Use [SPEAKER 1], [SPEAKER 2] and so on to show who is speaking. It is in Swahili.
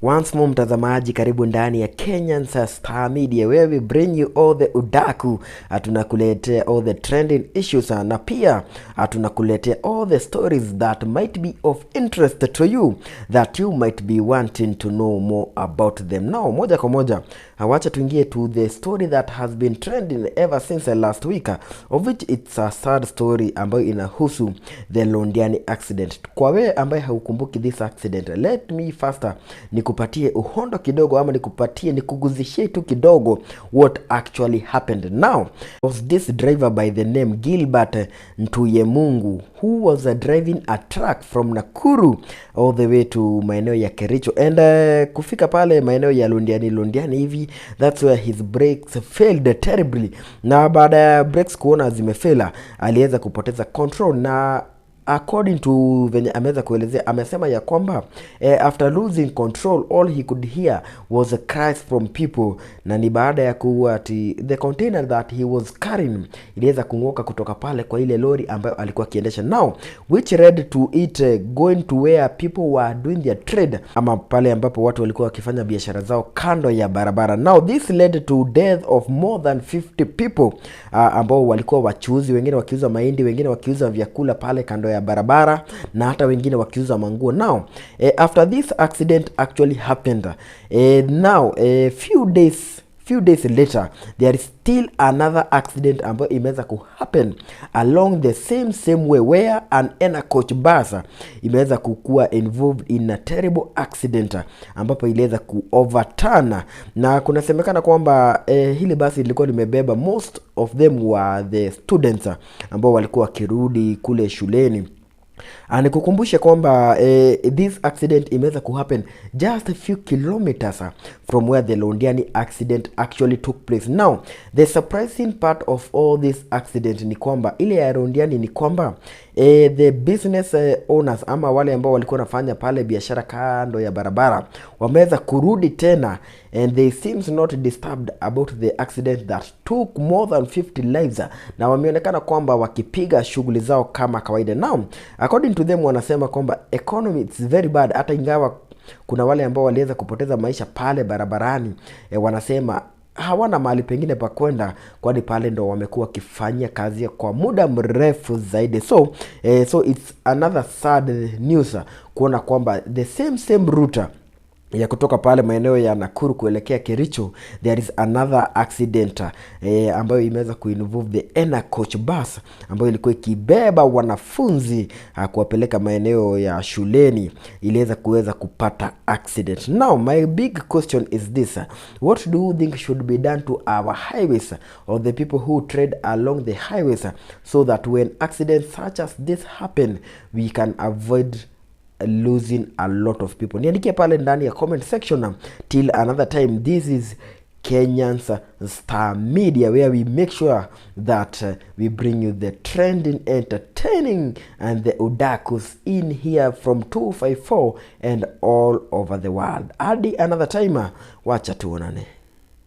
[SPEAKER 1] Once more, mtazamaji, karibu ndani ya Kenyan Star Media where we bring you all the udaku. Tunakuletea all the trending issues na pia tunakuletea all the stories that might be of interest to you, that you might be wanting to know more about them. Now, moja kwa moja, wacha tuingie to the story that has been trending ever since last week, of which it's a sad story ambayo inahusu the Londiani accident. Kwa wewe ambaye haukumbuki this accident, let me first nikupatie uhondo kidogo ama nikupatie, nikuguzishie tu kidogo what actually happened. Now, was this driver by the name Gilbert Ntuyemungu who was driving a truck from Nakuru all the way to maeneo ya Kericho and kufika pale maeneo ya Londiani, Londiani hivi, that's where his brakes failed terribly, na baada ya brakes kuona zimefela, aliweza kupoteza control. Na according to venye ameweza kuelezea, amesema ya kwamba after losing control, all he could hear was a cries from people, na ni baada ya kuwa ati the container that he was carrying iliweza kung'oka kutoka pale kwa ile lori ambayo alikuwa akiendesha, now which led to it going to where people were doing their trade, ama pale ambapo watu walikuwa wakifanya biashara zao kando ya barabara. Now, this led to death of more than 50 people ambao walikuwa wachuuzi, wengine wakiuza mahindi, wengine wakiuza vyakula pale kando ya barabara, na hata wengine wakiuza manguo. Now, after this accident actually happened, now few days later, there is still another accident ambayo imeweza kuhappen along the same same way, where an Ena Coach bus imeweza kukua involved in a terrible accident ambapo iliweza ku overturn, na kunasemekana kwamba hili basi lilikuwa limebeba, most of them were the students ambao walikuwa wakirudi kule shuleni. Nikukumbushe kwamba this accident imeweza kuhappen just a few kilometers from where the Londiani accident actually took place. Now, the surprising part of all this accident ni kwamba ile ya Londiani ni kwamba the business owners ama wale ambao walikuwa wanafanya pale biashara kando ya barabara wameweza kurudi tena and they seems not disturbed about the accident that took more than 50 lives, na wameonekana kwamba wakipiga shughuli zao kama kawaida. Now, according to them, wanasema kwamba economy is very bad, hata ingawa kuna wale ambao waliweza kupoteza maisha pale barabarani, wanasema hawana mahali pengine pa kwenda, kwani pale ndo wamekuwa wakifanyia kazi kwa muda mrefu zaidi. So it's another sad news kuona kwamba the same same route ya kutoka pale maeneo ya Nakuru kuelekea Kericho, there is another accident ambayo imeweza kuinvolve the Ena Coach bus ambayo ilikuwa ikibeba wanafunzi kuwapeleka maeneo ya shuleni, iliweza kuweza kupata accident. Now, my big question is this: what do you think should be done to our highways or the people who trade along the highways so that when accidents such as this happen, we can avoid losing a lot of people? Niandikie pale ndani ya comment section. Till another time, this is Kenyans Star Media, where we make sure that we bring you the trending, entertaining and the udakus in here from 254 and all over the world. Hadi another time, wacha tuonane.